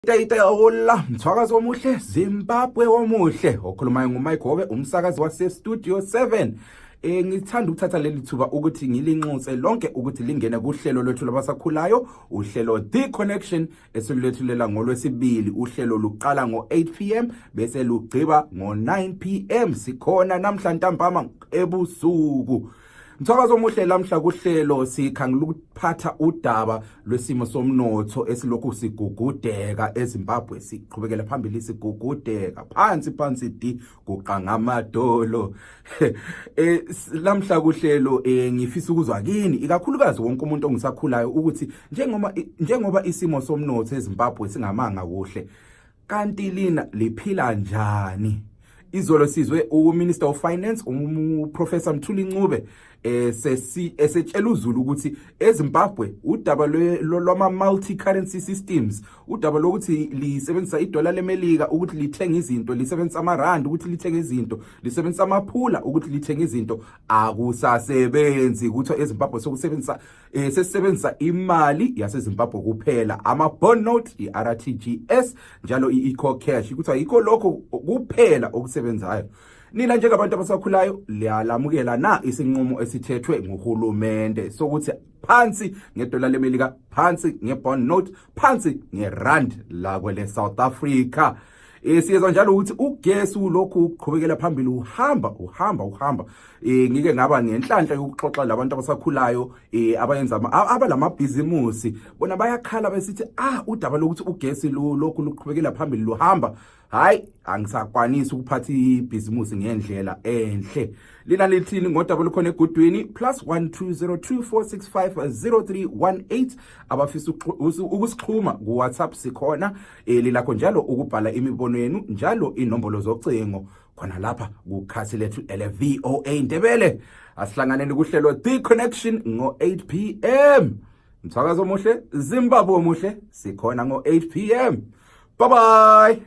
Tayita hola mthwakazi omuhle Zimbabwe omuhle okhulumayo nguMike Hobe umsakazi wase Studio 7. Ngithanda ukuthatha leli thuba ukuthi ngilinxuse lonke ukuthi lingene kuhlelo lwethu labasakhulayo uhlelo The Connection esilethulela ngolwesibili. Uhlelo luqala ngo8 pm bese lugciba ngo9 pm. Sikhona namhla ntambama ebusuku. Mthwakazi omuhle lamhla kuhlelo sikhangilukuphatha udaba lwesimo somnotho esilokhu sigugudeka eZimbabwe. Siqhubekela phambili sigugudeka phansi di kuqanga amadolo. Lamhla kuhlelo ngifisa ukuzwa kini ikakhulukazi wonke umuntu ongisakhulayo ukuthi njengoba isimo somnotho eZimbabwe singamanga kuhle, kanti lina liphila njani? Izolo sizwe uMinister of Finance uProfessor Mthuli Ncube esetshela uZulu ukuthi eZimbabwe udaba lwama multi currency systems, udaba lokuthi lisebenzisa idola lemelika ukuthi lithenga izinto, lisebenzisa amarand ukuthi lithenga izinto, lisebenzisa amaphula ukuthi lithenga izinto, akusasebenzi. Ukuthi eZimbabwe sokusebenzisa sesebenzisa imali yaseZimbabwe kuphela, ama bond note, iRTGS njalo iEco cash, ukuthi ayikho lokho kuphela okusebenzayo. Nina njengabantu abasakhulayo liyalamukela na isinqumo esithethwe nguhulumende sokuthi phansi ngedola lemelika, phansi ngebond note, phansi ngerand la kwele South Africa. Siyezwa njalo ukuthi ugesi lokhu uqhubekela phambili uhamba. Ngike ngaba ngenhlanhla yokuxoxa labantu abasakhulayo abayenza abalamabhizimusi, bona bayakhala besithi udaba lokuthi ugesi lokhu luqhubekela phambili luhamba, hayi angisakwanisi ukuphatha ibhizimusi ngendlela enhle. Lina lithini ngodaba lukhona egudwini +12024650318 abafisa ukusixhuma ku WhatsApp sikhona. Lilakho njalo ukubhala imibono yenu njalo inombolo zocingo khona lapha kukhasi lethu LVOA Ndebele. Asihlanganeni kuhlelo The Connection ngo8 pm. Mthwakazi omuhle Zimbabwe omuhle sikhona ngo8 pm. Bye bye.